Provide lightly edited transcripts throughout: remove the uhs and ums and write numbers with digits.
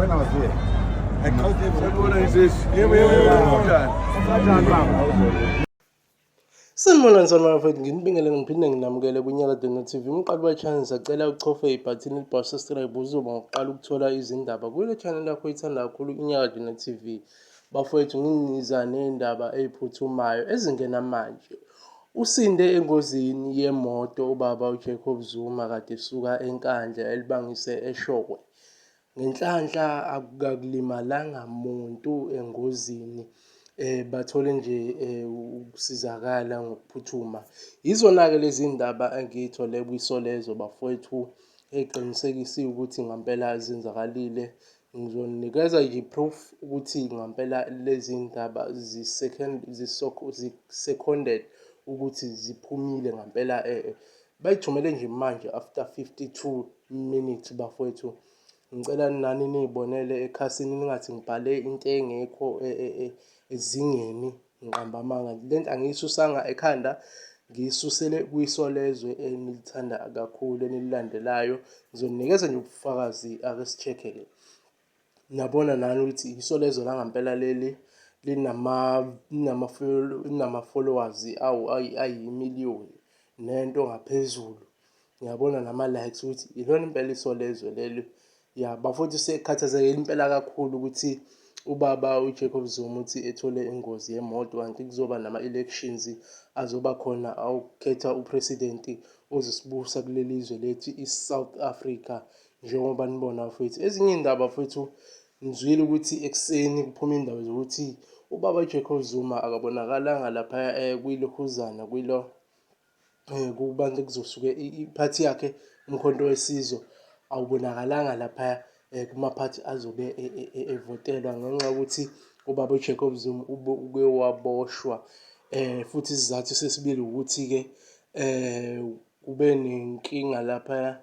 When I was there. I called him. Sanibona sisi. Yebo yebo yebo kunjani? Kanjani baba? Sanibonani sanibona bafowethu, nginibingelele ngiphinde nginamukele kwiNyakatho TV. Umqali we-channel siyacela uchofe ibhathini elibhalwe subscribe uzoba ngokuqala ukuthola izindaba kule channel yakho oyithanda kakhulu iNyakatho TV. Bafowethu nginiza ney'ndaba ey'phuthumayo ezingena manje. Usinde engozini yemoto ubaba uJacob Zuma kade esuka eNkandla elibangise eShowe. Ngenhlanhla akulimalanga muntu engozini bathole nje ukusizakala ngokuphuthuma. Yizona-ke lezi ndaba engiy'thole kwiSolezwe bafowethu ey'qinisekisiwe ukuthi ngampela zenzakalile. Ngizoninikeza nje i-proof ukuthi ngampela lezi ndaba zi-seconded ukuthi ziphumile ngampela. Bayithumele nje manje after 52 minutes bafowethu. Ngicela nani niy'bonele ekhasini ningathi ngibhale into engekho ezingeni ngiqamba amanga. Le nto angiyisusanga ekhanda ngiyisusele kwiSolezwe enilithanda kakhulu enililandelayo. Ngizoninikeza nje ubufakazi ake si-check-e-ke. Niyabona nani ukuthi iSolezwe langampela leli linama-followers ayimiliyoni nento ngaphezulu. Ngiyabona nama-likes ukuthi ilona impela Isolezwe leli. Ya bafowethu sekhathazekile impela kakhulu ukuthi ubaba uJacob Zuma uthi ethole ingozi yemoto kanti kuzoba nama-elections azoba khona awukukhetha u-president ozosibusa kuleli zwe lethu i-South Africa njengoba nibona bafowethu. Ezinye iy'ndaba bafowethu ngizwile ukuthi ekuseni kuphume iy'ndaba zokuthi ubaba uJacob Zuma akabonakalanga laphaya kwilokhuzana kwilo kubantu kuzosuke iphathi yakhe uMkhonto weSizwe awubonakalanga laphaya kumaphathi azobe evotelwa ngenxa yokuthi ubaba uJacob Zuma uke waboshwa. Futhi isizathu sesibili ukuthi-ke kube nenkinga laphaya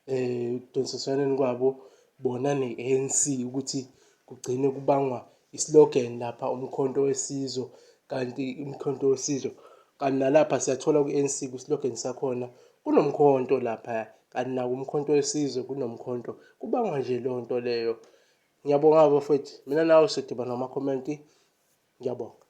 ekudonsisaneni kwabo bona ne-A_N_C ukuthi kugcine kubangwa i-slogan lapha uMkhonto weSizwe kanti uMkhonto weSizwe kanti nalapha siyathola kwi-A_N_C kwi-slogan sakhona kunomkhonto laphaya kanti nakuMkhonto weSizwe kunomkhonto, kubangwa nje leyo nto leyo. Ngiyabonga bafowethu, mina nawe sodibana ngamakhomenti, ngiyabonga.